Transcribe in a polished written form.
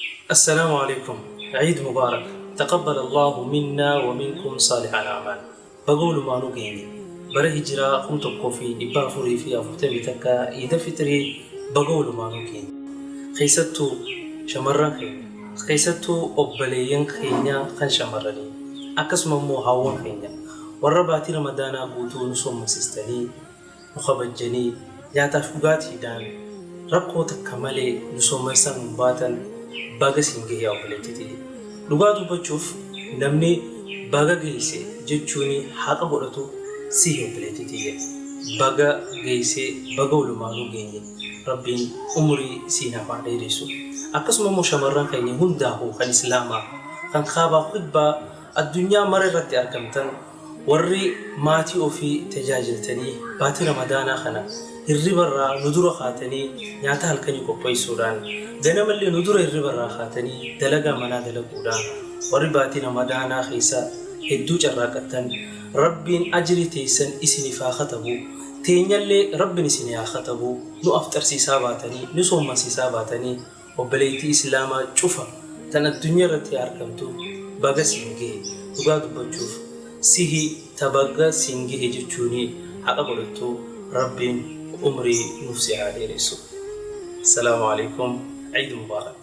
Assalaamu Aleeykum Eid Mubarak Taqabbal Allahu Minnaa wa Minkum Saalihal A'maal Baga walumaanuu geenye Bara Hijiraa 1441 Iida Fixrii baga walumaanuu geenye Keessattuu Shamarran keenya Keessattuu Obbaleeyyan keenya kan shamarranii Akkasuma immoo Haawwan keenya Warra baatii Ramadaanaa guutuu nu soommasistanii nu kabajjanii nyaataaf dhugaatiidhaan rakkoo takka malee nu soomansaa nuun baatan baga siin gahe yaa obboleettii tiyya. Dhugaa dubbachuuf namni baga geeyse jechuuni haqa godhatu sihi obboleettii tiyya. Baga geeyse baga walumaanuu geenye. Rabbiin umrii sii naaf haa dheereysu. Akkasuma immoo shamarran keenya hundaahuu kan islaamaa kan kaabaa kibbaa addunyaa mara irratti argamtan Warri maatii ofii tajaajiltanii baatii Ramadaanaa kana hirribarraa nu dura kaatanii nyaata halkanii qopheessuudhaan, ganamallee nu dura hirribarraa kaatanii dalagaa manaa dalaguudhaan warri baatii Ramadaanaa keessa hedduu carraaqattan Rabbiin ajrii teessan isiniif haa katabu, teenyallee Rabbiin isinii haa katabu, nu afxarsiisaa baatanii, nu soommansiisaa baatanii, Obboleettii islaamaa cufa tan addunyaa irratti argamtu baga siin gahe dhugaa dubbachuuf sihi ta baga siin gahe jechuuni haqa godhattu rabbiin umrii nuuf si haa dheeressu. Salaamu aleykum Eid Mubarak.